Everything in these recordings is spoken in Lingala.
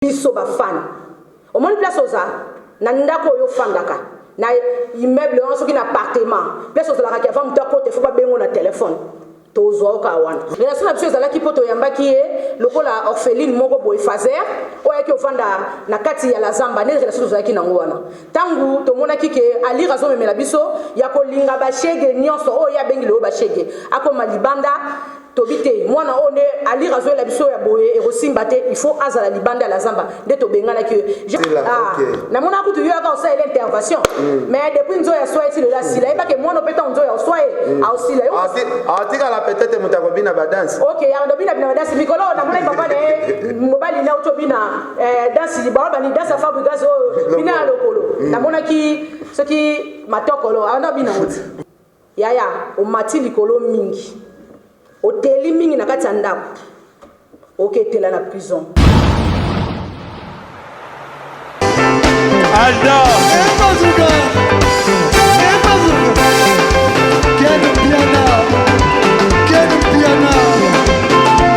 Biso ba fan omoni place oza na ndako oyo ofandaka na immeuble wana soki na appartement place ozalaka ki avant moto akota faut babengo na telefone tozwa yo kaka wana. Relation na biso ezalaki mpo toyambaki ye lokola orpheline moko boye fazer oyo ayaki ovanda na kati ya la zamba nde relation tozalaki nango wana. Ntango tomonaki ke alire azomemela biso ya kolinga bashege nyonso oyo ye abengi lelo bashege akoma libanda. Tobi te mwana oyo nde alire azoyela biso ya boye ekosimba te, il faut azala libanda ya la zamba nde tobenganaki ye. Ah, namonaka kutu yo yaka osalela intervention mm. Mais depuis nzoya aswa ye ti lelo asila, yebake mwana ope ntango nzoya oswa ye mm. Aosila yo atikala peut-être moto akobina badanse. Ok, akobina bina badanse mikolo oyo namonaki papa na ye mobali na auti obina eh, danse baobani danse ya Fabregas oyo bina ya lokolo mm. Namonaki soki matokolo abanda obina ngo ti Yaya omati likolo mingi oteli mingi na kati ya ndako oketela na prison. Alda. Ken Mpiana. Ken Mpiana.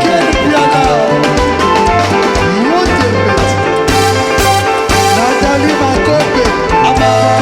Ken Mpiana. Yote mbeti. Nathalie Makope. Amama.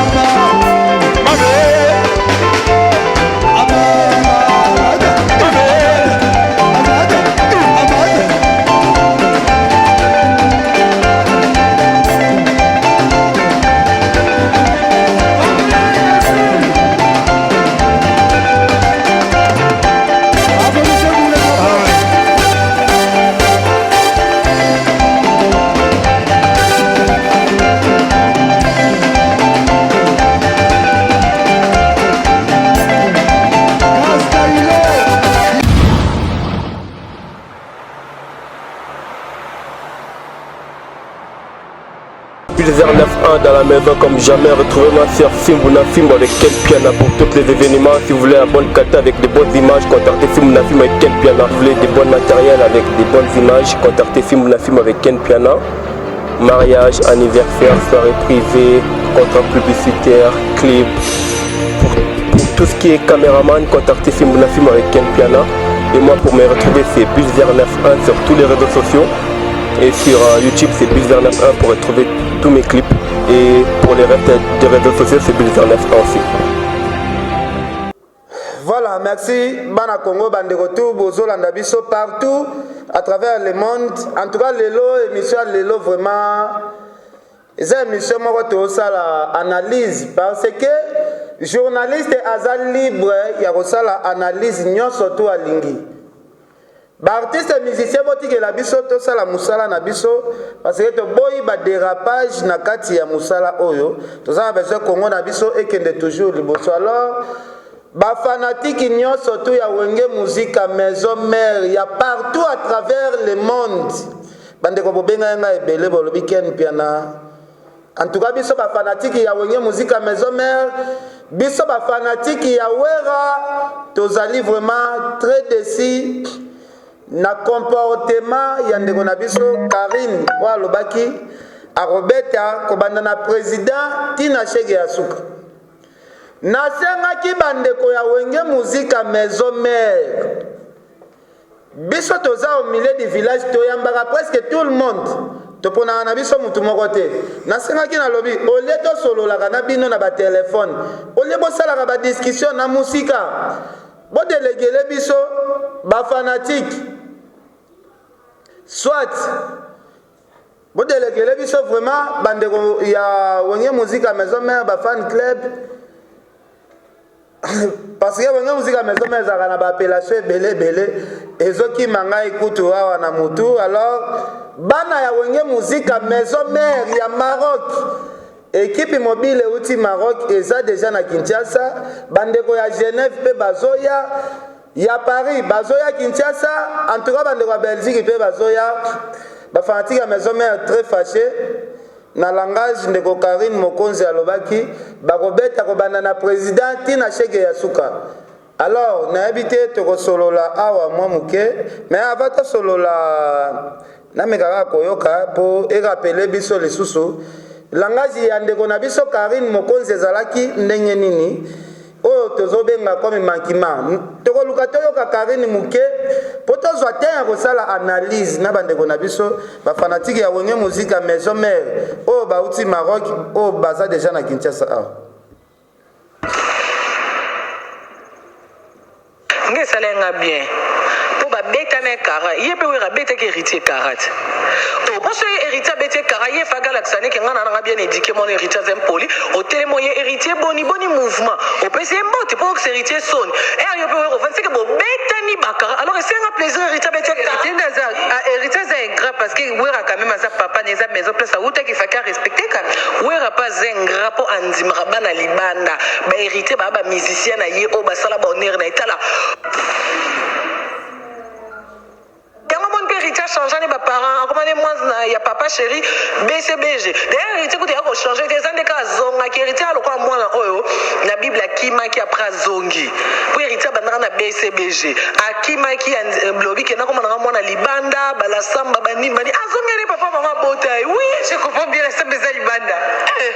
Pilzer 9-1 dans la maison comme jamais. Retrouvez-moi sur Fimbu na Fimbu avec Ken Piana pour tous les événements. Si vous voulez la bonne qualité avec de bonnes images, contactez Fimbu na Fimbu avec Ken Piana. Si vous voulez des bons matériels avec des bonnes images, contactez Fimbu na Fimbu avec Ken Piana. Mariage, anniversaire, soirée privée, contrat publicitaire, clip. Pour, pour tout ce qui est caméraman, contactez Fimbu na Fimbu avec Ken Piana. Et moi, pour me retrouver, c'est Bulzer 91 sur tous les réseaux sociaux. Et sur euh, YouTube, c'est Bulzer 91 pour retrouver tous mes clips. Et pour les restes des réseaux sociaux, c'est Bulzer 91 aussi. Voilà, merci bana Congo bandeko tout bozolanda biso partout à travers le monde. En tout cas lelo émission ya lelo vraiment eza émission moko tozosala analyse parce que journaliste aza libre ya kosala analyse nyonso tu alingi. Ba artistes musiciens botikela biso tosala musala na biso parce que toboyi ba derapage na kati ya musala oyo toza na besoin Congo na biso ekende toujours liboso alors ba fanatiques nyonso tout ya Wenge Musica maison mère ya partout à travers le monde bandeko bobengaki ngai ebele bolobi Ken Mpiana. En tout cas biso ba fanatique ya Wenge Musica Maison Mère, biso ba fanatique ya Werra tozali vraiment très déçus na comportement ya ndeko na biso Carine oyo alobaki akobeta kobanda na president ti na shege ya suka. Nasengaki bandeko ya Wenge Musica Maison Mère Biso toza au milieu du village toyambaka presque tout le monde toponaka na biso mutu moko te nasengaki nalobi au lieu tosololaka na bino na ba telephone au lieu bosalaka ba discussion na musika bodelegele biso ba fanatique soit bodelegele biso vraiment bandeko ya Wenge Musica Maison Mère ba fan club Parce que Wenge Musica Maison Mère ezalaka na ba appellation ebele ebele ezokima ngai kutu awa na mutu. Alors bana ya Wenge Musica Maison Mère ya Maroc, ekipe mobile euti Maroc eza deja na Kinshasa, bandeko ya Genève pe bazoya, ya Paris bazoya Kinshasa, en tout cas bandeko ya Belgique pe bazoya. Ba fanatiques ya Maison Mère très fâchés. Na langage ndeko Carine Mokonzi alobaki bakobeta kobanda na president ti na chegue ya suka. Alors nayebi te tokosolola awa mwa moke mais avant tosolola nameka kaka koyoka po e rappeler biso lisusu langage ya ndeko na biso Carine Mokonzi ezalaki ndenge nini. Oyo tozobenga comme manquement. Tokoluka toyoka Carine moke mpo tozwa temps ya kosala analyse na bandeko na biso ba fanatiques ya Wenge Musica Maison Mère oyo bauti Maroc oyo baza dejà na Kinshasa awa. Nga esala nga bien po ba beta na kara ye pe wera abetaki heritier kara te oh po soki heritier abeti ye kara ye faka alakisa neke nga na nga bien eduque mwana heritier aza impoli otelemi oye heritier boni boni mouvement opesi ye mbote po okisa heritier soni ere yo pe wera ofandi seke bobetani bakara alors esali nga plaisir heritier abeti ye kara Heritier nde aza ah, heritier aza ingrat parce que wera quand même aza papa na eza maison place awutaki faki a respecter quand même. Wera pe aza ingrat po andimaka bana libanda ba heritier ba ba musicien na ye oyo basala ba honneur na ye tala yango moni mpe héritier achange ne baparent akoma ne mwana ya papa chéri bcbg d'ailleurs héritier kutu ya kochange te eza nde kaka azongaki héritier alokola mwana oyo na bible akimaki après azongi mpo héritier abandaka na bcbg akimaki lobi kenda koma nanga mwana libanda balasamba banini bani azongeli papa bango abota ye oui je comprends bien la samba eza libanda eh.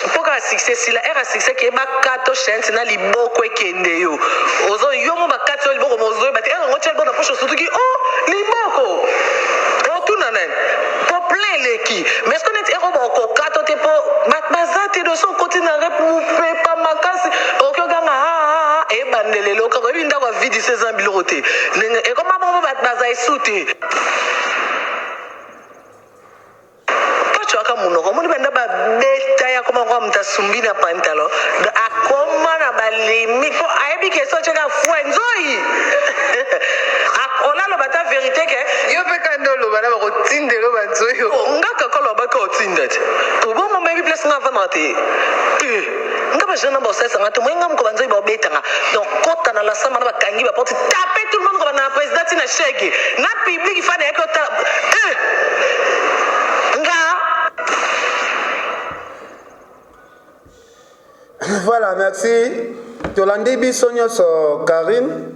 mpo kaka succès esila ere ya succès keye bakato chante na liboko ekende yo ozo yo mo bakati yo liboko mozoyeba te ere yango tia liboko na poche osutuki o oh, liboko otuna nani mpo plein eleki mais ce neti ere bakokato te mpo baza te doso okoti na rep mopepa makasi okoki oganga ah, ah, ah, ebandelelo kaka oyebi ndako ya vide se eza biloko te ndenge ekoma bongo baza esu te Patsho aka munoko omoni banda ba beta ye akoma lokola mutu asumbi na pantalon donc akoma na ba limite po ayebi ke soki atie kaka fue nzoyi olaloba ata verite ke yo pe kaka nde oloba na bakotindela yo ba nzoyi oh, nga kaka oloba ke otinda te obongo bayebi place nga avandaka te eh, nga ba jeune baosalisa nga te moye nga moko banzoyi baobeta nga donc kota na lasamba na bakangi baporte tape tout le monde kobanda na président ti na shege na public fana yaki otala eh! nga Voilà, merci. Tolandi biso nyonso Karine.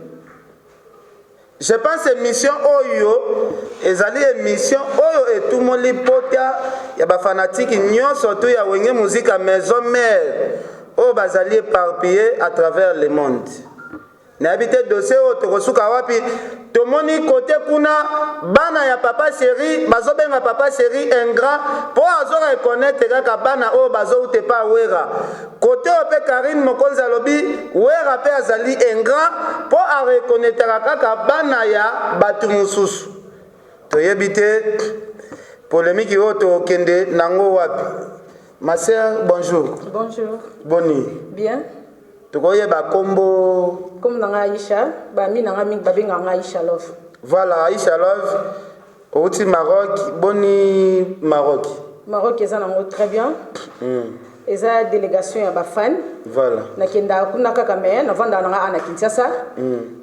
Je pense émission oyo ezali émission oyo etumoli pota ya ba fanatiques nyonso tu ya Wenge Musica Maison Mère oyo bazali éparpillés à travers le monde. Nayebi te dossier oyo tokosuka wapi. Tomoni kote kuna bana ya papa chéri bazobenga papa chéri ingrat mpo azo reconnaître kaka bana oyo bazowuta epa Wera. Kote oyo mpe Carine Mokonzi alobi Wera mpe azali ingrat mpo a reconnaîtraka kaka bana ya batu mosusu. Toyebi te polemique oyo tokende nango wapi. Ma sœur, bonjour. Bonjour. Boni. Bien. Tokoyeba kombo. Kombo na nga Aisha, ba amis na nga mingi babengaka nga Aisha Love. Voilà, Aisha Love, outi Maroc, boni Maroc? Maroc eza nango très bien. Eza délégation ya ba fans. Voilà. Nakendaka kuna kaka mais navandaka na nga awa na Kinshasa.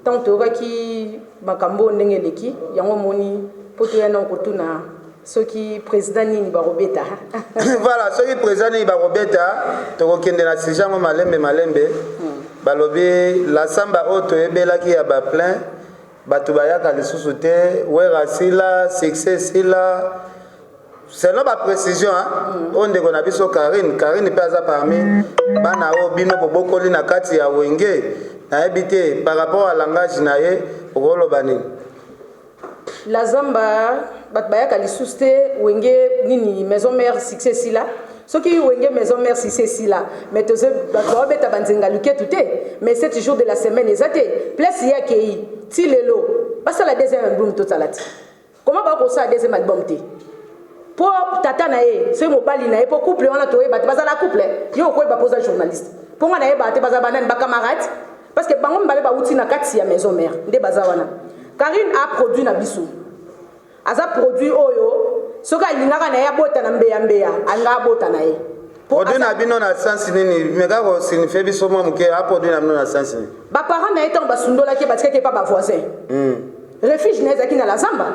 Tango toyokaki makambo oyo ndenge eleki, yango omoni po toya nao kotuna Soki president nini bakobeta. Voilà, soki president nini bakobeta, tokokende na sujet yango malembe malembe. Balobi la samba oyo toyebelaki ya ba plein, bato bayaka lisusu te, Werra sila, succès sila. Selon ba précision hein, oyo ndeko na biso Carine, Carine pe aza parmi bana oyo bino bobokoli na kati ya Wenge, nayebi te par rapport à langage na ye okoloba nini? La zamba bato bayaka lisusu te wenge nini maison mère succès esila soki wenge maison mère succès esila mais tozo bato baobeta banzenga luketu te mais 7 jours de la semaine eza te place ye akei ti lelo basala deuxième album totala te comment bakosala deuxième album te mpo tata na ye soki mobali na ye mpo couple wana toyeba te bazala couple yo okoyeba mpo oza journaliste mpo nga nayebaka te baza banani bacamarade Parce que bango mibale bawuti na kati ya maison mère nde baza wana. Carine a produit na biso. Aza produit oyo soki alingaka na ye abota na mbeya mbeya alingaka abota na ye. Produit na bino na sens nini? Meka ko signifier biso mwa moke a produit na bino na sens nini? Ba parents na ye ntango basundolaki ye batikaki ye pa ba voisins. Refuge na ye ezalaki na la zamba.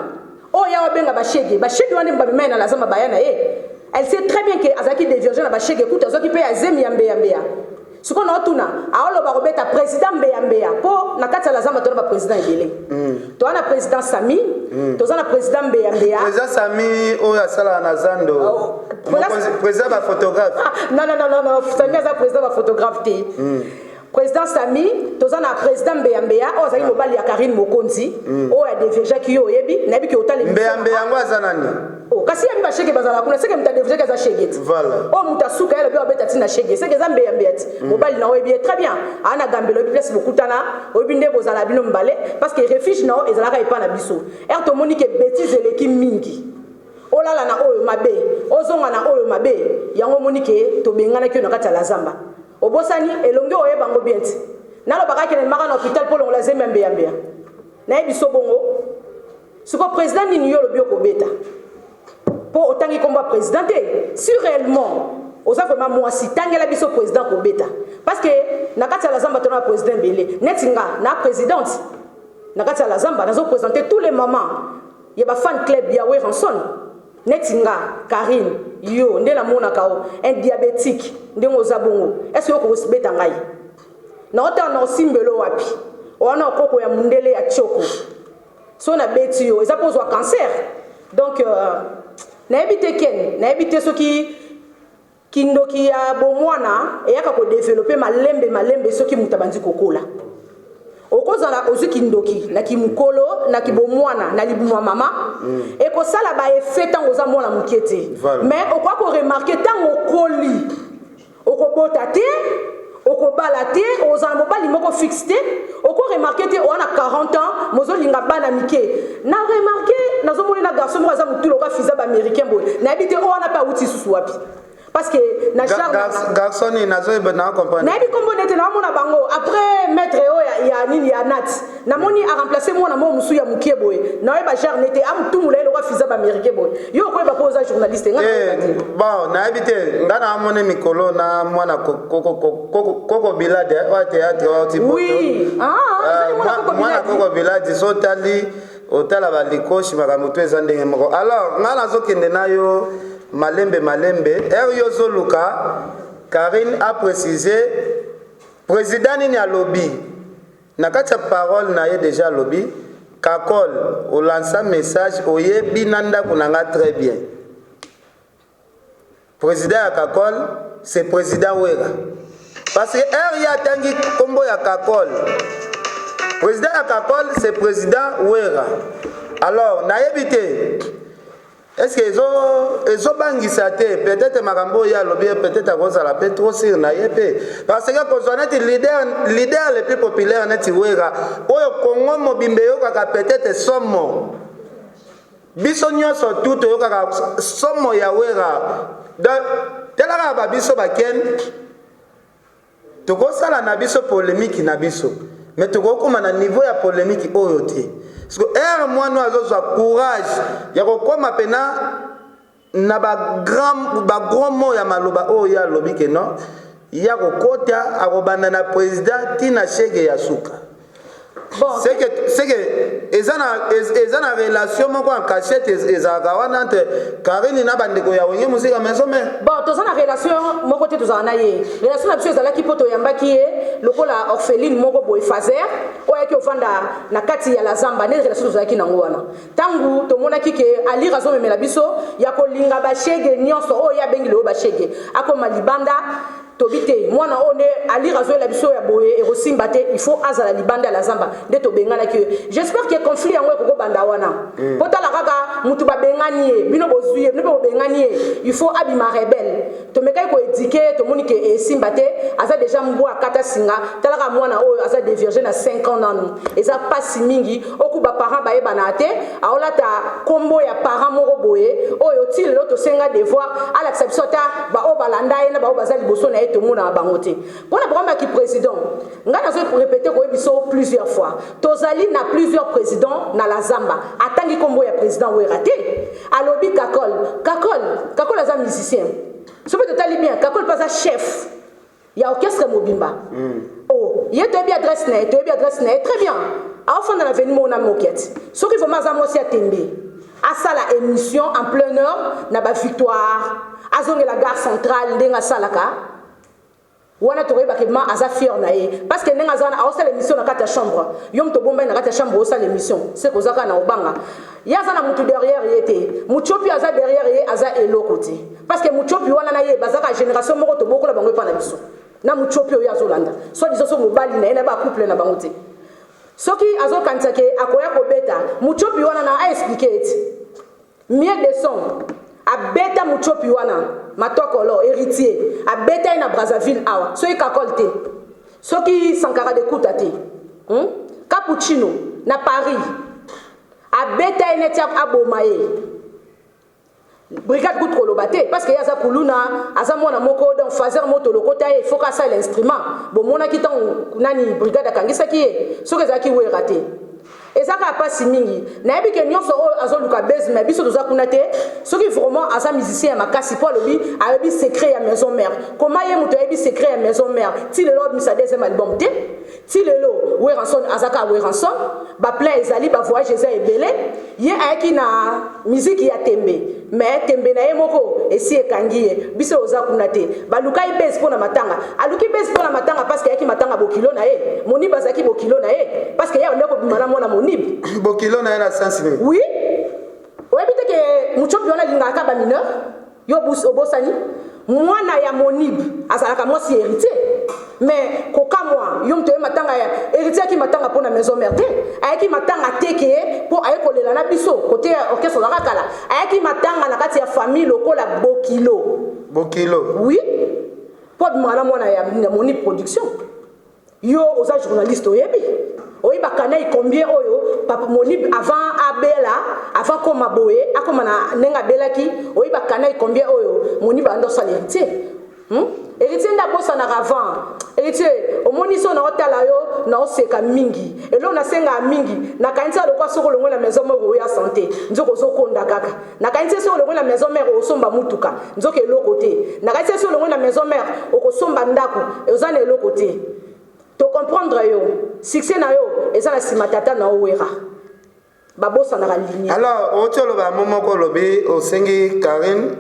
Oyo ya obenga ba shege, ba shege wana nde babima ye na la zamba baya na ye. Elle sait très bien que azalaki devierge na ba shege kutu azwaki pe ya zemi ya mbeya mbeya. Sikoyo naotuna, aoloba kobeta président Mbeya Mbeya, mpo na kati ya la Zamba tona baprésident ebele. Toza na président Sami, toza na président Mbeya Mbeya. Président Sami oyo asalaka na zando? Oh, Président baphotographe? Ah, non, non, non, non, non, Sami aza président baphotographe te. Président Sami, toza na président Mbeya Mbeya oyo azalaki mobali ya Karine Mokonzi oyo adéviergeaki yo. Oyebi, nayebi ke otala. Mbeya Mbeya yango aza nani? Oh, kasi yabi bashege bazala kuna, seke moto adéviergeaki aza shege ti. Voilà. Oyo moto asuka ye alobi abeta ntina shege, seke eza Mbeya Mbeya ti. Mobali na oyebi ye très bien, aa na Gambela, oyebi place bokutana, oyebi nde bozala bino mibale, parce que refuge na yo ezalaka epa na biso. Ere tomoni ke bétise eleki mingi, olala na oyo mabe, ozonga na oyo mabe, yango omoni ke tobenganaki yo na kati ya la Zamba. Obosani elongi, oyeba yango bien ti nalobaka kende maka na hôpital mpo longola zembe ya Mbeya Mbeya. Nayebi so bongo. Siko président nini yo olobi okobeta, mpo otangi nkombo ya président te? Si réellement oza vraiment mwasi, tangela biso président kobeta, parce que na kati ya la Zamba tona baprésident ebele. Neti nga na présidente na kati ya la Zamba, nazoprésente tous les mamans ya bafan club ya Werrason. Neti nga Karine, yo nde namonaka o un diabétique ndenge oza bongo, est ce que okobeta ngai? Naotala na osimbelo wapi wana okoko ya mundele ya tioko. So nabeti yo, eza mpo ozwa cancer. Donc nayebi te, Ken, nayebi te soki kindoki ya bomwana eyaka kodévelopper malembe malembe. Soki moto abandi kokola, okozala ozwi kindoki na kimokolo na kibomwana na libumu ya mama, ekosala baeffet ntango oza mwana moke te. Mais okoka koremarquer ntango okoli, okobota te, okobala te, ozala mobali moko fixe te. Okoremarquer te, oza na 40 ans, mozolinga bana mike. Na remarquer, nazomoni na garçon moko aza motu loka fiza baaméricain boye, nayebi te o wana mpe awuti susu wapi, parce que na genre Garçon nini? Nazoyeba na comprendre. Nayebi kombo nete, naomona bango après maître oyo ya nini ya nat, namoni aremplace mwana moko mosusu ya mokie boye, naoyeba genre nete amutumula ye lokwa fiza baaméricain boye. Yo okoyeba mpo oza journaliste, nga nakoyeba te. Bon, nayebi te. Nga naamoni mikolo na mwana Koko Bilade oyo théâtre oyo ti. Oui, ah, ezali mwana Koko Mwana Biladi. Koko Biladi, so otali, otala balikoshi, makambo to eza ndenge moko. Alors nga nazokende na yo malembe malembe. Ere yo ozoluka Karine aprécise président nini, alobi na kati ya parole na ye déjà, alobi kakol olansa message, oyebi na ndako na nga très bien, président ya kakol c'est président Wera, parce que ere ye atangi nkombo ya kakol, président ya kakol c'est président Wera. Alors nayebi te, est ce que ezobangisa te? Peut-être makambo oyo alobi, peut-être akozala mpe trop sûr na ye mpe, parce que kozwa neti leader le plus populaire neti Wera oyo Kongo mobimba eyokaka, peut-être somo biso nyonso tu toyokaka somo ya Wera. Donc tala kaka babiso bakene, tokosala na biso polémique na biso, mais tokokóma na niveau ya polémique oyo te, parce que ere mwana oyo azozwa courage ya kokóma pena na bagrand bagros mot ya maloba oyo ye alobi ke non, ya kokota, akobanda na président ntina shege ya suka. Bon. C'est que eza na relation moko en cachette ezalaka wana entre Karine na bandeko ya Wenge Musica Maison Mère. Bon, toza na relation moko te, tozala na ye. Relation na biso ezalaki mpo toyambaki ye lokola orpheline moko boye, faser oyo ayaki ofanda na kati ya la Zamba. Nde relation tozalaki nango wana. Ntango tomonaki ke alire azomemela biso ya kolinga bashege nyonso oyo ye abengi lelo bashege, akoma libanda, tobi te mwana oyo nde alire azoyela biso ya boye, ekosimba te, il faut azala libanda ya la Zamba. Nde tobenganaki ye. J'espère ke conflit yango ekokobanda wana, po tala kaka mutu babengani ye, bino bozwi ye, bino mpe bobengani ye, il faut abima rebelle. Tomekaki koéduquer, tomoni ke esimba te, aza déjà mbwa akata singa. Talaka mwana oyo aza dévierge na 5 ans nanu, eza pasi mingi. Oku baparent bayebana te, aolata nkombo ya parent moko boye oyo ti lelo tosenga devoir alakisa biso ata baoyo balanda ye na baoyo baza liboso na ye, tomonaka bango te. Mpona programme ya président, ngai nazo répéter, koyebi biso plusieurs fois, tozali na plusieurs présidents na la Zamba. Atangi nkombo ya président Wera te, alobi kakol. Kakol, kakol aza musicien. Soki totali bien, kakol mpe aza chef ya orchestre mobimba. Oh, ye toyebi adresse na ye, toyebi adresse na ye très bien, aofanda na veni moko na Mokiati. Soki vraiment aza mwasi ya tembe, asala émission en pleine heure na bavictoire, azongela gare centrale ndenge asalaka. Wana tokoyeba ke ma aza fier na ye parce que ndenge aza wana aosala émission na kati ya chambre. Yo moto obombani na kati ya chambre osala émission, se koza kaka na obanga. Ye aza na mutu derrière ye te. Mutshopi aza derrière ye aza eloko te. Parce que Mutshopi wana na ye bazaka génération moko tobokola bango epa na biso. Na Mutshopi oyo azolanda. Soit disant so mobali na ye na ba couple na bango te. Soki azokanisa ke akoya kobeta Mutshopi wana na a expliquer ete Miel de son abeta Mutshopi wana matokolo héritier abeta ye na Brazzaville awa soki kakol te soki Sankara de Kuta te Cappuccino na Paris abeta ye neti aboma ye brigade kutu koloba te parce que ye aza kuluna aza mwana moko donc fazer moto lokota ye faut asala instrument bomonaki ntango nani brigade akangisaki ye soki ezalaki wera te. Eza kaka pasi mingi. Nayebi ke nionso oyo azoluka buzz mais biso toza kuna te. Soki vraiment aza musicien ya makasi po alobi ayebi secret ya maison mère. Comment ye mutu ayebi secret ya maison mère ti lelo abimisa deuxième album te? Ti lelo Werrason aza kaka Werrason, ba plein ezali, ba voyage eza ebele. Ye ayaki na musique ya tembe mais tembe na ye moko esi ekangi ye. Biso oza kuna te. Baluka ye buzz pona matanga. Aluki buzz pona matanga parce que ayaki matanga bokilo na ye. Monib azalaki bokilo na ye parce que ye abandaki kobima na mwana Monib. Bokilo na ye na sens nini? Oui. Oyebi te ke Mutshopi wana alingaka kaka ba mineur? Yo obosani? Mwana ya Monib azalaka mwasi ya héritier. Mais kokamwa yo moto ye matanga ya héritier ayaki matanga mpo na maison mère te. Ayaki matanga te ke mpo aye kolela na biso kote ya orchestre ozalaka kala. Ayaki matanga na kati ya famille lokola bokilo. Bokilo. Oui. Mpo abimaka na mwana ya Monib production. Yo oza journaliste oyebi. Oyeba kanai combien oyo papa Monib avant abela avant koma boye akoma na ndenge abelaki oyeba kanai combien oyo Monib ando sala héritier. Héritier nda bosanaka avant. Héritier omoni so na otala yo na oseka mingi. Elo na senga mingi na kanisa lokwa soko longwe na maison moko ya santé. Nzoko ozokonda kaka. Na kanisa soko longwe na maison mère osomba mutuka. Nzoko eloko te. Na kanisa soko longwe na maison mère okosomba ndako. Oza na eloko te. To comprendre yo. Succès na yo eza na sima tata na owera. Babosanaka ligne. Alors oti oloba mo moko olobi osengi Karine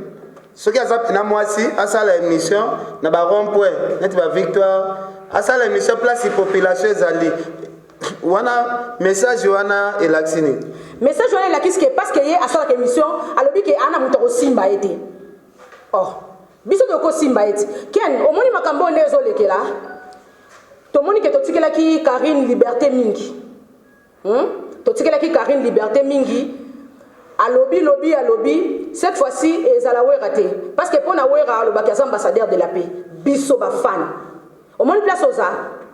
soki aza pena mwasi asala émission na ba rond point neti ba victoire asala émission place population ezali wana message wana elakisi nini? Message wana elakisi ke parce que ye asalaka émission alobi ke ana moto akosimba ye te. Oh, biso tokosimba ye te. Ken omoni makambo oyo nde ezolekela tomoni ke totikelaki Karine liberté mingi. Totikelaki Karine liberté mingi. Alobi lobi alobi cette fois-ci ezala wera te parce que pona wera alobaki aza ambassadeur de la paix. Biso ba fan omoni place oza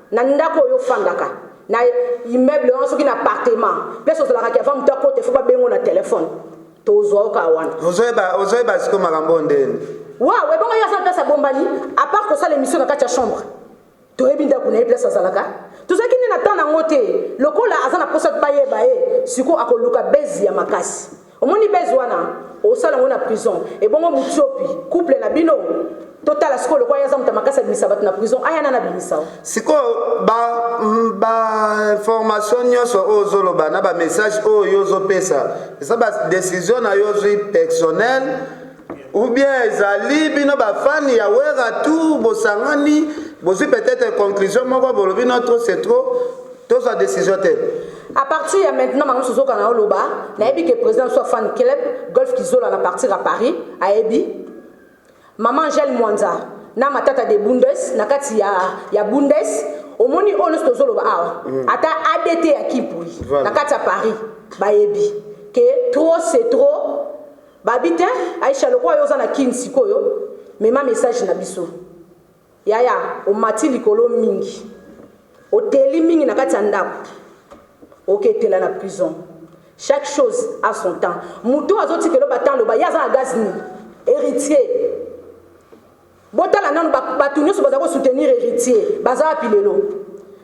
na ndako oyo ofandaka na immeuble wana soki na appartement place ozalaka ki avant moto akote faut babengo na téléphone tozwa oka wana. Ozoyeba ozoyeba siko makambo ndeni. Waaw ebongo ye aza place abombani à part kosala émission na kati ya chambre. Toyebi ndako na ye place azalaka. Tozalaki nde na temps nango te. Lokola aza na posa bayeba ye, sikoyo akoluka buzz ya makasi. Omoni buzz wana osala yango na prison. Ebongo Mutshopi, couple na bino totala sikoyo lokola ye aza moto ya makasi abimisa bato na prison, aya nani abimisa yo? Sikoyo ba ba information nyonso oyo ozoloba na ba message oyo yo ozopesa eza ba decision na yo ozwi personnel ou bien ezali bino ba fan ya Werra tout bosangani bozwi peut-être conclusion moko bolobi non trop c'est trop tozwa décision te. À partir ya maintenant bango sozoka na oloba nayebi ke président soit fan club Golf Kizola na partir à Paris ayebi Maman Angèle Mwanza na Matata de Bundes na kati ya Bundes omoni oyo nyonso tozoloba awa ata ADT ya Kipui na kati ya Paris bayebi ke trop c'est trop. Babi te Aisha lokola yo oza na kin sikoyo mema message na biso yaya omati likolo mingi oteli mingi na kati ya ndako oketela na prison. Chaque chose a son temps. Mutu azotikelo ba temps loba ye aza na gaz nini héritier. Botala nanu bato nyonso baza ko soutenir héritier baza wapi lelo?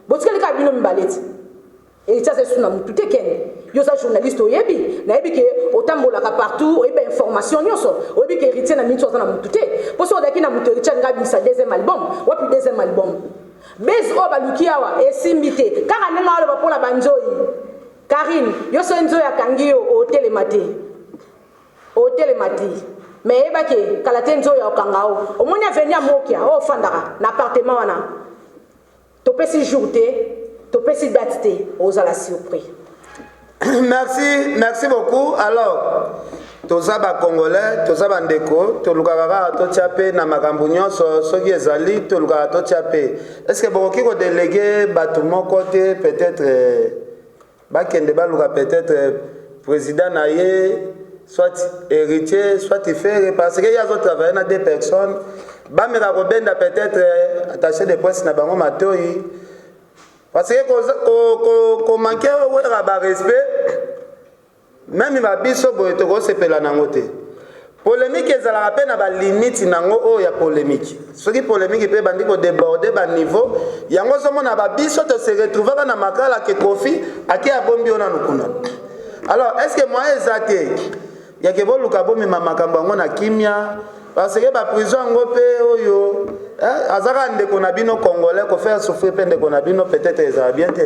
Botikali kaka bino mibale ti. Héritier aza esu na mutu te Ken. Yo oza journaliste oyebi, nayebi ke otambolaka partout, oyebi ba information nyonso, oyebi ke héritier na minute aza na mutu te. Po soki ozalaki na mutu héritier alingi abimisa deuxième album, wapi deuxième album? Base oyo baluki awa esimbi te. Kaka ndenge aloba mpona ba nzoyi. Karine, yo soki nzoyi akangi yo otelema te. Otelema te. Mais yeba ke kala te nzoyo akokanga yo. Omoni avenue ya Mokia oyo ofandaka na appartement wana, topesi jour te, topesi date te, ozala surpris. Merci, merci beaucoup. Alors, toza ba Congolais, toza ba ndeko, tolukaka kaka totia pe na makambo nyonso soki ezali tolukaka totia pe. Est-ce que bokoki ko déléguer bato moko te peut-être euh, bakende baluka peut-être euh, président na ye soit héritier soit Ferre parce que ye azo travailler na deux personnes bameka kobenda peut-être euh, attaché de presse na bango matoyi parce que komanke Wera ba respect meme babiso boye tokosepela nango te. Polémique ezalaka mpe na balimite nango oyo ya polémique. Soki polémique mpe ebandi kodéborde baniveau yango, ozomona babiso tose retrouvaka na Makala ke Kofi ake abombi yo nanu kuna. Alors, est ce que moyen eza te yake boluka bomema makambo yango na kimia? Parce que baprison yango mpe oyo aza kaka ndeko na bino Congolais, kofaire souffrir mpe ndeko na bino peut-être ezala bien te.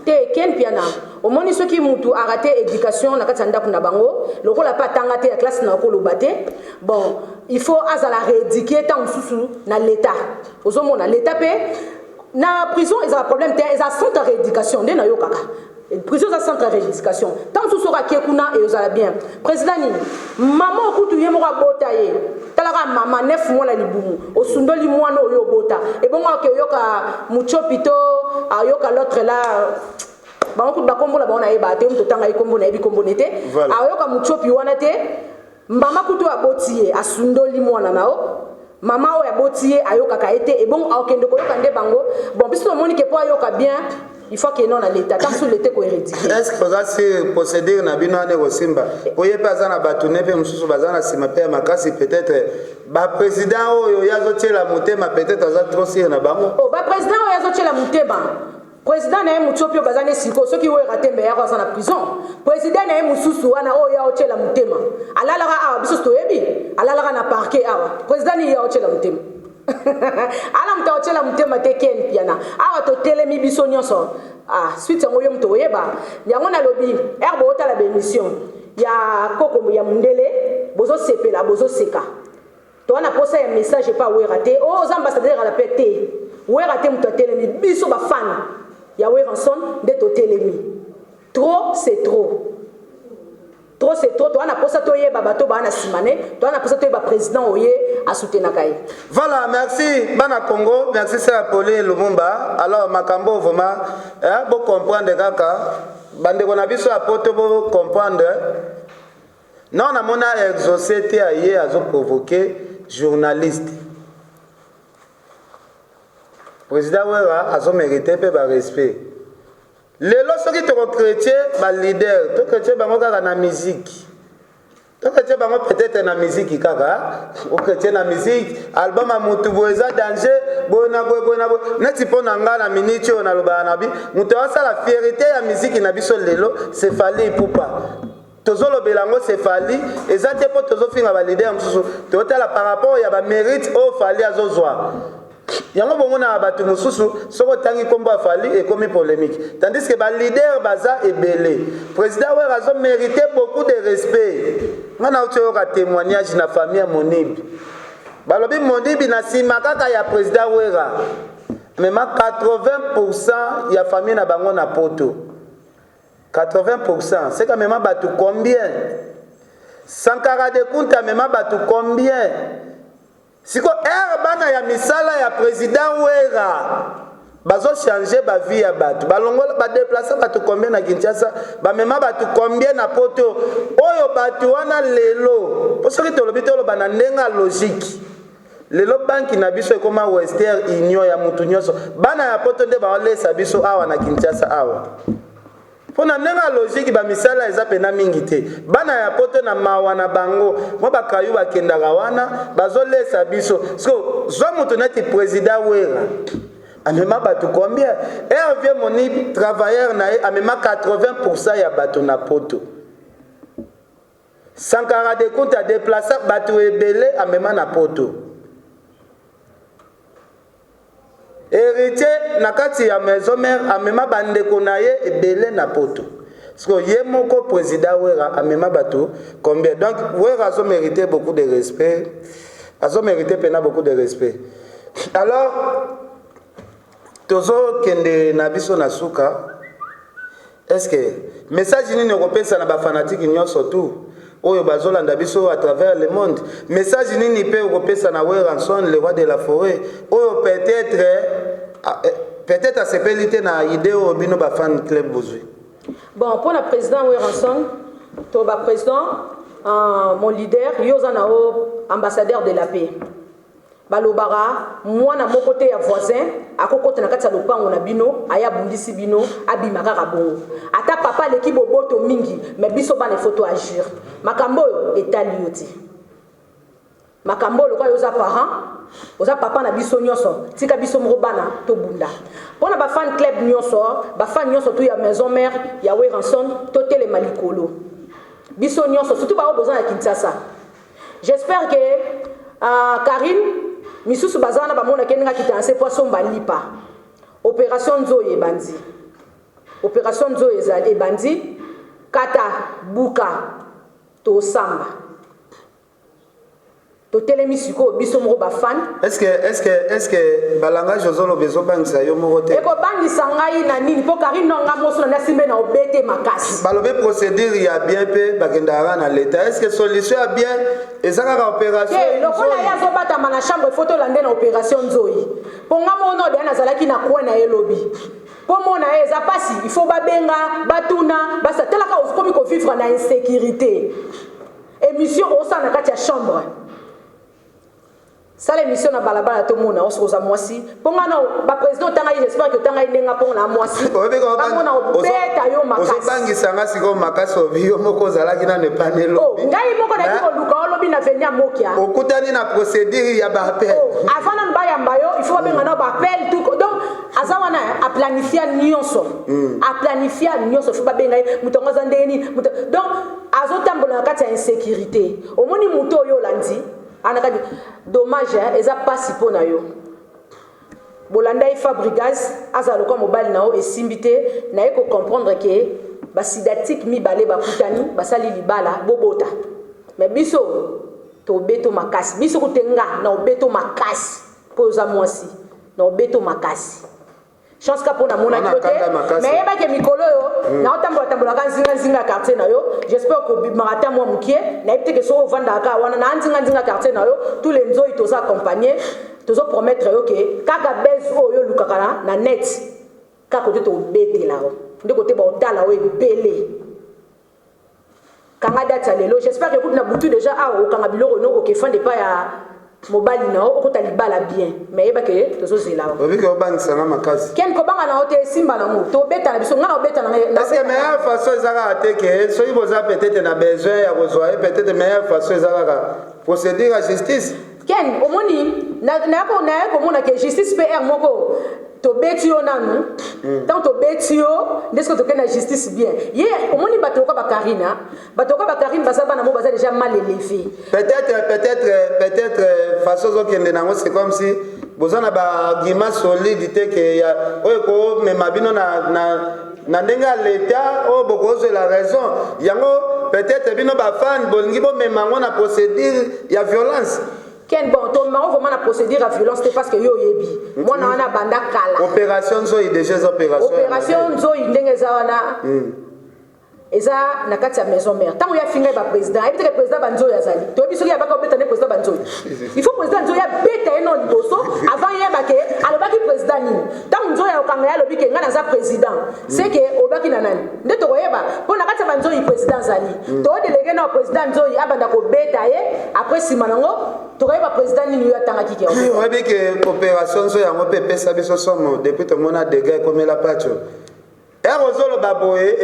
Te, Ken Piana, omoni soki mutu arate éducation na kati ya ndako na bango, lokola mpe atanga te ya classe na koloba te, bon, il faut azala rééduqué ntango mosusu na l'état. Ozomona l'état mpe na prison ezala problème te, eza centre ya rééducation nde nayokaka. Prison eza centre ya rééducation. Ntango mosusu soki akie kuna ezala bien. Président nini, mama okutu ye moko abota ye, talaka mama 9 mois na libumu, osundoli mwana oyo obota, ebongo ake oyoka Mutiopi to ayoka l'autre là, bango kutu bakombola bango nayeba te, moto otanga ye kombo nayebi kombo ne te. Ayoka Mutiopi wana te, mama kutu aboti ye, asundoli mwana na yo, mama oyo aboti ye ayokaka ye te, ebongo akokende koyoka nde bango. Bon, biso tomoni ke mpo ayoka bien, il faut akende na l'état, ntango mosusu l'état koéradiquer. Est ce que oza sur procédure na bino wana ekosimba? Po ye mpe aza na bato ne mpe mosusu baza na nsima mpe ya makasi, peut-être baprésident oyo ye azotiela motema, peut-être aza trop sûr na bango. Oh, baprésident oyo azotiela motema, président na ye Mutiopi oyo baza ne sikoyo, soki oyo Ratembe yako aza na prison, président na ye mosusu wana oyo ya otiela motema alalaka awa, biso toyebi alalaka na parquet awa. Président nini ya otiela motema? Ala moto aotiela motema te. Ken Piana, awa totelemi biso nyonso. Ah, suite yango yo moto oyeba yango. Nalobi ere bootala baémission ya koko ya mondele, bozosepela, bozoseka. Toza na posa ya message epa Wera te. Oyo oza ambassadeur ya la paix te, Wera te moto atelemi. Biso bafan ya Werrason nde totelemi. Trop c'est trop, trop c'est trop. Toza na posa toyeba bato baa na nsima ne, toza na posa toyeba président oye asutenaka ye. Voilà, merci bana Congo, merci sœur Pauline Lumumba. Alors makambo vraiment eh, bocomprendre kaka bandeko na biso ya poto, bocomprendre. Non, namona Exaucé te, aye azoprovoke journaliste. Président Wera azomérite mpe barespect. Lelo soki tokochrétien baleader, tochrétien bango kaka na musique, tochrétien bango peut-être na musique kaka, ochrétien na musique, album ya mutu boye eza danger, boye na boye, boye na boye. Neti mpo na nga na miniti oyo nalobaka na bi moto asala fierté ya musique na biso lelo, c'est Fally Ipupa. Tozolobela yango, c'est Fally. Eza te mpo tozofinga baleader mosusu, totala par rapport ya bamérite oyo Fally azozwa yango. Bomonaka bato mosusu soki otangi nkombo ya Fally ekomi polémique, tandis que baleader baza ebele. Président Wera azomérite beaucoup de respect. Nga nauti oyoka témoignage na famille ya Monibi, balobi Monibi na nsima kaka ya président Wera mema 80 ya famille na bango na poto. 80, c'est quand même bato combien? Sankara de Kunta amema bato combien? Siko ere bana ya misala ya président Wera bazochange bavie ya bato, balongola, badeplace bato combien na Kinshasa, bamema bato combien na poto? Oyo bato wana lelo, mpo soki tolobi, toloba na ndenge ya logique, lelo banki na biso ekóma Western Union ya mutu nyonso, bana ya poto nde baolesa biso awa na Kinshasa awa. Mpo na ndenge ya logique, bamisala eza mpena mingi te. Bana ya poto na mawa na bango mwa bakayu bakendaka wana, bazolesa biso. So zwa moto neti président Wera, amema bato combien? Hervé Moni, travailleur na ye, amema 80 ya bato na poto. Sankara de Kunta adeplaça bato ebele, amema na poto. Héritier na kati ya maison mère amema bandeko na ye ebele na poto. Sikoyo ye moko président Wera amema bato combien? Donc Wera azo mériter beaucoup de respect, azo mériter mpena beaucoup de respect. Alors tozokende na biso na suka. Est ce que message nini okopesa na bafanatike nyonso tout oyo bazolanda biso à travers le monde? Message nini mpe okopesa na Werrason, le roi de la forêt, oyo peut-être asepeli te na idée oyo bino bafan club bozwi? Bon, mpona président Werrason, to baprésident, mon leader, yo oza na o ambassadeur de la paix. Balobaka mwana moko te ya voisin akokota na kati ya lopango na bino, aya abundisi bino, abima kaka bongo. Ata papa aleki boboto mingi, mais biso bana, il faut to agir. Makambo oyo etali yo te. Makambo oyo, lokola yo oza parent, oza papa na biso nyonso, tika biso moko bana tobunda. Mpona bafan club nyonso, bafan nyonso tu ya maison mère ya Werrason, totelema likolo biso nyonso, surtout bango boza na Kinshasa. J'espère que Karine misusu baza wana, bamonaki ndenge akita na se po asomba lipa. Opération nzoyi ebandi, opération nzoyi ezali ebandi. Kata buka, tosamba, totelemi sikoyo biso moko bafan. Est ce que balangage ozoloba ezobangisa yo moko te? Ekobangisa ngai na nini? Mpo Karine no nga moso na nasimbe na obete makasi. Balobi procédure ya bien mpe bakendaka kaka na l'état. Est ce que solution ya bien eza kaka opération? Te, lokola ye azobatama na chambre, il faut tolande na opération nzoi. Mpo nga moko no deya nazalaki na coin na ye lobi, mpo mona ye eza mpasi. Il faut babenga, batuna, basa talaka. Okomi kovivre na insécurité. Émission osala na kati ya chambre, sala émission na balabala, tomona oso oza mwasi. Mpo nga na baprésident otanga ye, j'espère que otanga ye ndenge mpongo na mwasi, bamona obeta yo makasi. Ozobangisanga sikoyo makasi. Obi yo moko ozalaki nano epani. Oh, ngai moko nayaki koluka olobi na veni ya Mokia. Okutani na procédure ya baappel. Oh, avant nanu bayamba yo, il faut babenga nao baappel tout. Donc aza wana, aplanifia nyonso, aplanifia nyonso. Faut babenga ye, moto yango aza ndenge nini, donc azotambola na kati ya insécurité. Omoni moto oyo olandi anakati, dommage, eza mpasi mpo na yo. Bolanda ye, Fabrigas azala lokwa mobali na yo, esimbi te. Naye kocomprendre ke basidatike mibale bakutani, basali libala, bobota. Mais biso tobeto makasi, biso kute nga na obeto makasi mpo oza mwasi na obeto makasi. Chance ka mpo namonaki yo te, mais yebaki mikolo oyo naotambola tambolaka nzinga-nzinga ya quartier na yo. J'espère kobimaka ata mwa mokie. Nayebi te ke soki ovandaka kaka wana na nzinga-nzinga quartier na yo, tous les nzoi toza accompagne. Tozopromettre yo ke kaka base oyo olukaka na net, kaka kote tobetela yo nde kote baotala oyo ebele. Kanga date ya lelo. J'espère que kutu na butu déjà awa okanga biloko no, okefande epai ya mobali na yo, okota libala bien. Mais yeba ke tozozela yo. Obiki obangisanga makasi. Ken, kobanga na yo te, esimba nango, tobeta na biso, nga na obeta na ngai. Parce que meilleure façon eza kaka te ke soki boza peut-être na besoin ya kozwa ye, peut-être meilleure façon eza kaka procédure ya justice. Ken, omoni, naya komona ke justice pr moko tobeti yo nanu. Ntango tobeti yo nde soki tokende na justice bien. Ye omoni bato lokola bakarine, bato lokola bakarine baza bana mo baza déjà mal élevé. Peut-être façon ozokende nango, c'est comme si boza na baargument solide te ke ya oyo ekomema bino na ndenge ya leta oyo bokozwela raison yango. Peut-être bino bafan bolingi bomema yango na procédure ya violence. Ken, bon, tomango vraiment na procédure ya violence te, parce que yo oyebi mwana wana banda kala. Opération nzoi déjà eza opération. Opération nzoi ndenge eza wana, eza na kati ya maison mère. Ntango ye afingai baprésident, ayebi teke président banzoi azali. Toyebi soki abaka obeta nde président banzoi. Il faut président nzoi abeta ye no liboso avant yeba ke alobaki président nini. Ntango nzoi akokanga ye, alobi ke ngai naza président, c'est ke olobaki na nani nde tokoyeba. Mpo na kati ya banzoi président azali, toodéléguer na président nzoi abanda kobeta ye. Après, nsima nango tokoyeba président nini oyo atangaki ke. Oyebi ke opération nzoi yango mpe epesa biso somo depuis tomona dégâts ekomela Pacho. Ere ozoloba boye,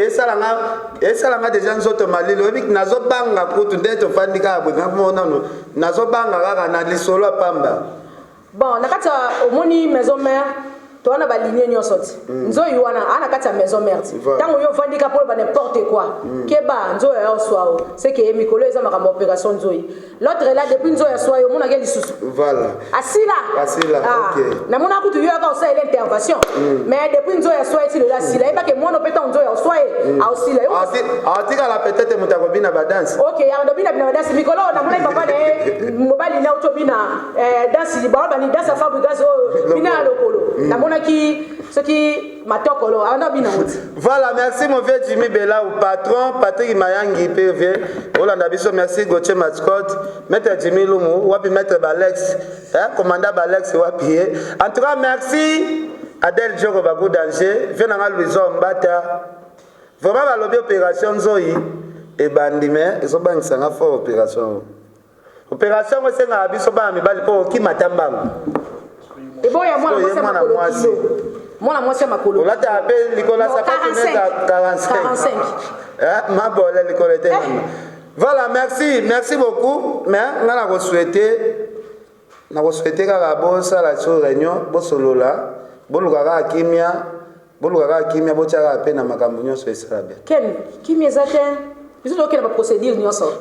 esalanga déjà nzoto malili. Oyebi, nazobanga kutu nde tofandi kaka boye mo nano, nazobanga kaka na lisolo ya pamba. Bon, na kati ya omoni maison mère, Toza na baligne nyonso ti nzoi wana aa na kati ya maison mère ti. Voilà. Ntango yo ovandi ka poloba n'importe quoi, keba, nzoi aya oswa o seke ye mikolo eza makambo ya opération nzoi. L'autre là, depuis nzoi aswa ye, omonaki ye lisusu? Voilà. Asila. Asila, Ah, ok. Namona kutu yo yaka osalela intervention, mais depuis nzoi aswa ye ti lelo asila. Yebake mwana mpe ntango nzoi aswa ye aosila. Atikala peut-être moto akobina badanse. Ok, yango bina bina badanse. Mikolo oyo namonaki papa na ye mobali na auti obina danse bango bani danse ya Fabregas oyo bina ya lokolo. Namonaki soki matokolo abanda obina ngo ti. Voilà, merci mon vieux Jimmy Bella ou patron Patrick Mayangi PV. Olanda biso, merci Gauthier Mascotte, Maître Jimmy Lumu, wapi Maître Balex, hein, commandant Balex wapi ye. En tout cas, merci Adèle Djoko Bagou Danger, vieux nanga Louison Mbata. Vraiment balobi opération Nzoyi ebandi, mais ezobangisanga fort opération oyo. Opération yango esengaka biso bana mibali mpo okima ta mbango. Eboya mwana Sikoyo ye mwasi ya mwana makolo mwasi. kilo, mwana mwasi ya makolo. Olataka mpe likolo ya Non, sapatu 45. neta 45. 45. Eh, mabole likolo te. Eh. Voilà, merci, merci beaucoup. Mais nga nakosouhaite kaka bosala so réunion, bosolola, boluka kaka kimia, boluka kaka kimia, botia kaka mpe na makambo nyonso esala bien. Ken, kimi eza te. Biso tokende baprocédure nyonso.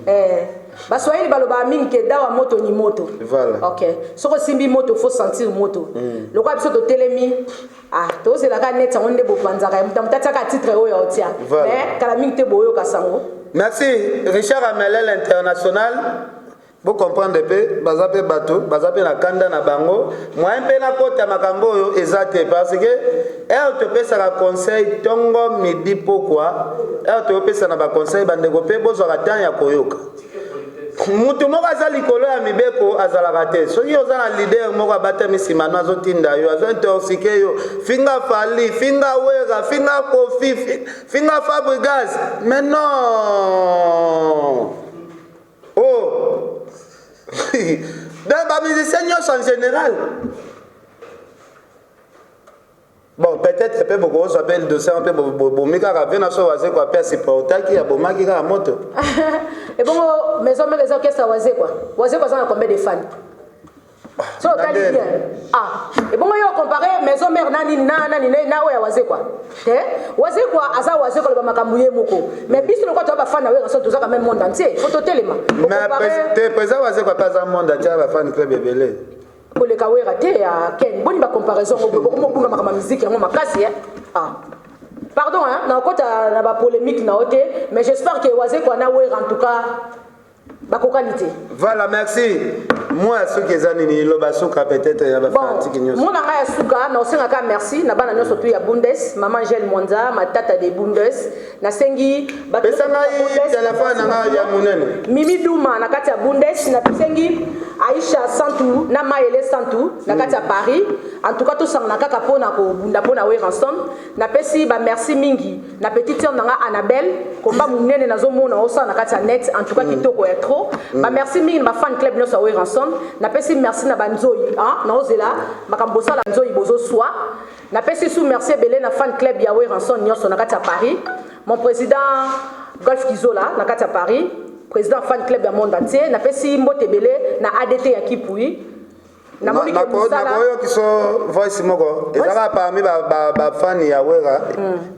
Eh, Baswahili balobaka mingi ke dawa moto ni moto. Voilà. Ok, soki osimbi moto, faut sentir moto. Lokola biso totelemi, ah, tozelaka neti yango nde bopanzaka ya moto, moto atiaka titre oyo aotia. Voilà. Mais kala mingi te boyoka sango. Merci Richard Amelel International. Bocomprendre mpe baza mpe bato baza mpe na kanda na bango. Moyen mpe nakota makambo oyo eza te, parce que heure topesaka conseil ntongo, midi, pokwa, heure toyopesa na baconseil, bandeko mpe bozwaka temps ya koyoka. Mutu moko aza likolo ya mibeko azalaka te. Soki oza na leader moko abatami nsima no, azotinda yo, azointoxiquer yo, finga Fally, finga Wera, finga Kofi, finga Fabregas, mais non, oh, donc bamusicien nyonso en général. Bon, peut-être mpe bokozwa mpe dossier mpe bomi kaka vie na so. Wazekwa mpe asupportaki, abomaki kaka moto. Ebongo maison mère eza orchestre Wazekwa? Wazekwa aza na combien de fans so otali bien? Ah, ebongo yo compare maison mère na nini, na nani, na oyo ya Wazekwa te? Wazekwa aza Wazekwa, loba makambo ye moko. Mais biso lokola toza bafan na Werrason, toza quand même monde entier, faut totelema. Mais te, président Wazekwa mpe aza monde entier, bafan club ebele. Koleka Wera te ya Ken. Boni bacomparaison bokomobunga makambo ya miziki yango makasi. Ah, pardon hein, nakota na bapolémique na yo te, mais j'espère que Wazekwa na Wera en tout cas bakokani te. Voilà, merci. Moi soki eza nini, loba suka peut-être ya bafanatike nyonso. Mona ngai ya suka na osengaka merci na bana nyonso tu ya Bundes, mama Angele Mwanza Matata de Bundes. Nasengi pesa ngai telefone na ngai ya monene. Mimi Duma na kati ya Bundes. Nasengi Aisha Santu na Mayele Santu na kati ya Paris. En tout cas tosangana kaka mpona kobunda mpona Werrason. Napesi bamerci mingi na petite sœur na nga Annabelle Komba monene, nazomona osala na kati ya net. En tout cas kitoko ya trop. Bamerci mingi na bafan club nyonso ya Werrason. Napesi merci na banzoi, naozela makambo bosala, nzoi bozoswa. Napesi su merci ebele na fan club ya Werrason nyonso na kati ya Paris, mon président Golf Kizola na kati ya Paris, président fan club ya monde entier. Napesi mbote ebele na ADT ya Kipui. Namoni ke mosala nakoyoki so voice moko ezaka parmi bafani ya Wera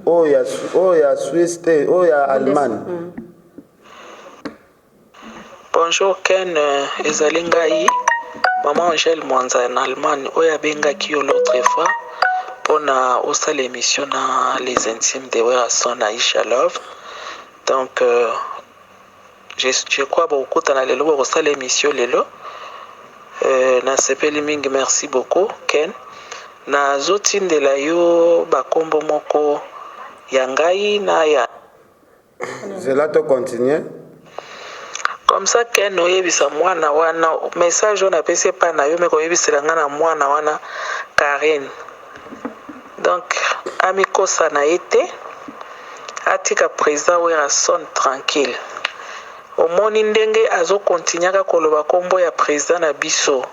oyo ya Suisse te, oyo ya Allemagne. Bonjour Ken, ezali ngai mama Angèle Mwanza na Allemagne oyo abengaki yo l'autre fois mpona osala émission na Les Intimes de Werrason na Aisha Love. Donc je crois bokokutana lelo, bokosala émission lelo. Nasepeli mingi, merci beaucoup Ken. Nazotindela yo bakombo moko ya ngai na ya Zela to continue. Comme ça Ken, oyebisa mwana wana message oyo napesi epai na yo, me koyebisela ngai na mwana wana Karine. Donc amikosa na ye te, atika président Werrason tranquille. Omoni ndenge azokontinuaka koloba nkombo ya président na biso,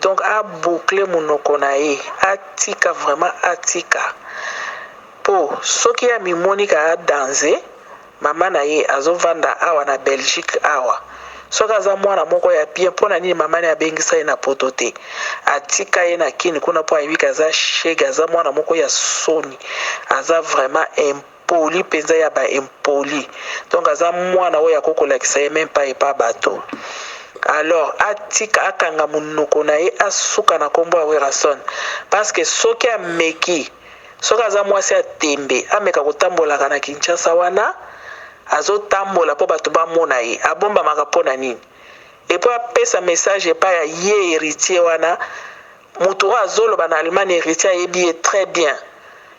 donc aboucle monoko na ye, atika vraiment, atika. Mpo soki amimoni ka adanze mama na ye azovanda awa na Belgique awa. Soki aza mwana moko ya bien mpo na nini mama ne abengisa ye na poto te? Atika ye na kin kuna mpo ayebi ke aza chegue, aza mwana moko ya soni, aza vraiment impoli mpenza ya ba impoli. Donc aza mwana oyo akoki kolakisa ye meme pas epa bato. Alors atika akanga munoko na ye asuka na kombo ya Werrason parce que soki ameki soki aza mwasi ya tembe ameka kotambolaka na Kinshasa wana azo tambola po batu bamona ye abombamaka pona nini et po apesa message epai ya ye heritier wana mutu oyo azoloba na Allemagne heritier ayebi ye très bien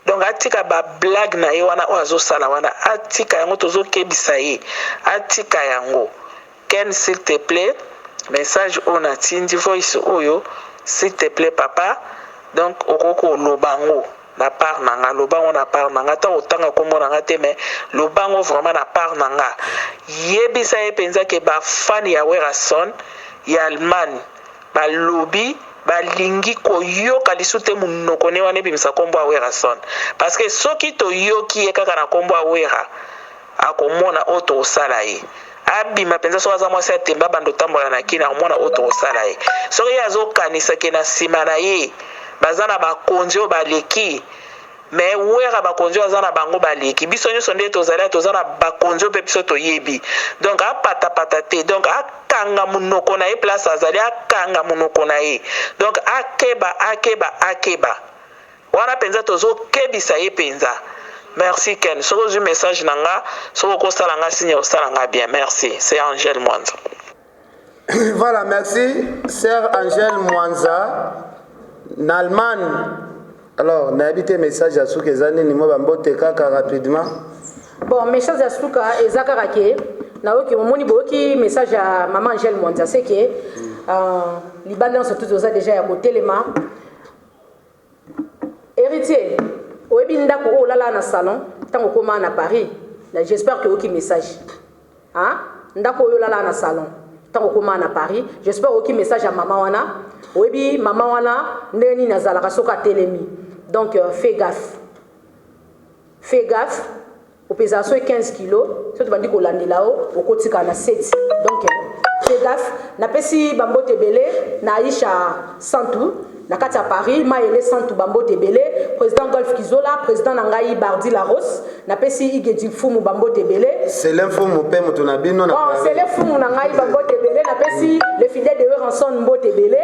donc atika ba blague na ye wana oyo azosala wana atika yango tozokebisa ye atika yango Ken s'il te plait message oyo natindi voice oyo s'il te plait papa donc okoki koloba yango na part na nga loba yango na part na nga ata otanga kombo na nga te mais loba yango vraiment na part na nga yebisa ye mpenza ke ba fan ya Werrason ya Allemagne balobi balingi koyoka lisu te munoko ne wana ebimisa kombo ya Werrason parce que soki toyoki ye kaka na kombo ya Werra akomona oyo tokosala ye abima mpenza soki aza mwasi ya tembe abanda otambola na kini akomona oyo tokosala ye soki ye azokanisa ke na nsima na ye baza na bakonzi oyo baleki me wera bakonzi oyo aza na bango baleki biso nyonso nde tozali toza na bakonzi oyo mpe biso toyebi donc apatapata te donc akanga monoko na ye place azali akanga monoko na ye donc akeba akeba akeba Wana penza tozo kebisa ye penza. Merci Ken soki ozui message na nga soki okosala nga signe osala nga bien merci c'est Angèle Mwanza. Voilà, merci sœur Angèle Mwanza na Allemagne. Alors, nayebi te message ya suka eza nini mwa bambote kaka rapidement. Bon, message ya suka eza kaka ke nayoki omoni boyoki message ya maman Angèle Mwanza c'est que euh, libanda nyonso tuzi oza déjà ya kotelema Heritier, oyebi ndako oyo olala na salon ntango okoma na Paris? J'espère que oyoki message. Hein? Ndako oyo olala na salon ntango okoma na Paris, j'espère oyoki message ya mama wana. Oyebi mama wana ndenge nini azalaka soki atelemi. Donc euh, fais gaffe. Fais gaffe. Opezaka soki 15 kilo soki tobandi kolandela yo okotikala na 7 donc fais gaffe. Napesi bambote ebele na Aisha Santu na kati ya Paris, Mayele Santu bambote ebele, président Golf Kizola, président na ngai Bardi Laros, napesi Igedi Mfumu bambote ebele. Sele Mfumu pe moto na bino na bon, Paris. Sele Mfumu na ngai bambote ebele, napesi le fidèle de Werrason mbote ebele.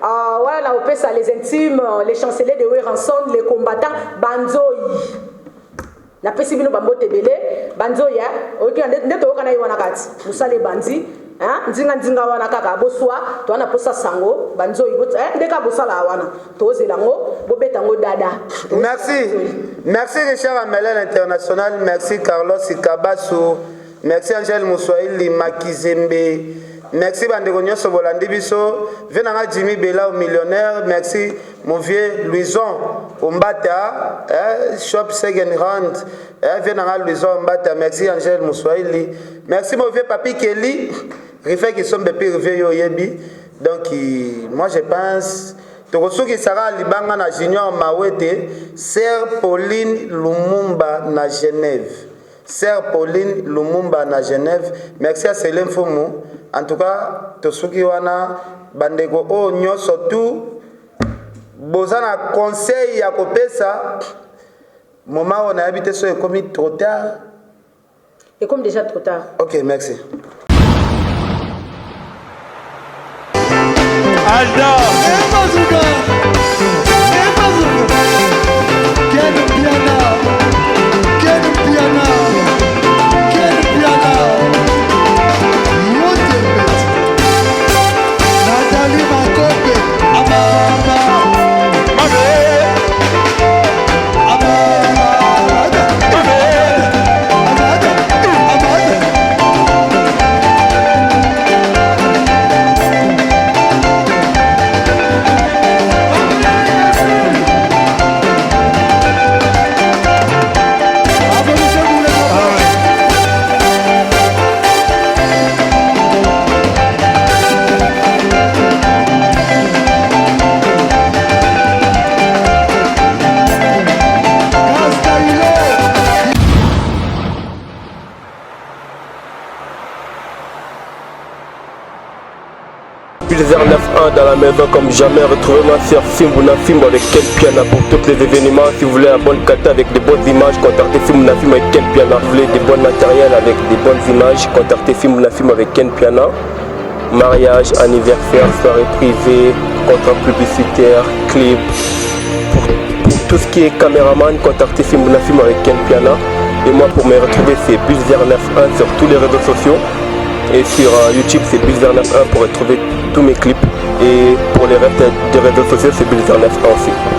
Uh, wana na opesa les intimes, les chanceliers de Werrason, les combattants Banzoyi. Napesi bino ba mbote ebele ba nzoyi eh oyoki nde nde toyokana ye wana kati mosala ebandi hein nzinga nzinga wana kaka boswa toa na posa sango ba nzoyi eh nde kaka bosala wana tozela ngo bobeta ngo dada. Merci merci Richard Amelel international merci Carlos Kabasu merci Angèle Muswahili Makizembe merci bandeko nyonso bolandi biso vie na nga Jimmy Belao millionnaire merci Mon vieux Louison Ombata, eh, shop second hand, eh, vieux nanga Louison Ombata, merci Angèle Muswahili, merci mon vieux Papi Kelly, Rife Kisombe pire vieux yo yebi. Donc moi je pense tokosukisaka libanga na Junior Mawete, Sœur Pauline Lumumba na Genève. Sœur Pauline Lumumba na Genève, merci à Cele Mfumu. En tout cas, tosuki wana bandeko oyo nyonso tout boza na conseil ya kopesa moment oyo nayebi te soki ekomi trop tard. Ekomi déjà trop tard. Ok, merci. Alda. Bazooka. Bazooka. Ken Piana. Ken Piana. Ken Piana. Yote Nathalie Makope. Amama. Mame. Amama. Mame. 91 dans la maison comme jamais. Retrouvez-moi sur Fimbu na Fimbu avec Ken Piana pour tous les événements. Si vous voulez la bonne qualité avec de bonnes images, contactez Fimbu na Fimbu avec Ken Piana. Si vous voulez des bons matériels avec des bonnes images, contactez Fimbu na Fimbu avec Ken Piana. Mariage, anniversaire, soirée privée, contrat publicitaire, clip. Pour, pour tout ce qui est caméraman, contactez Fimbu na Fimbu avec Ken Piana. Et moi, pour me retrouver, c'est Bulzer 91 sur tous les réseaux sociaux. Et sur euh, YouTube, c'est Bulzer 91 pour retrouver tous mes clips. Et pour les restes des réseaux sociaux, c'est Bulzer 91 aussi.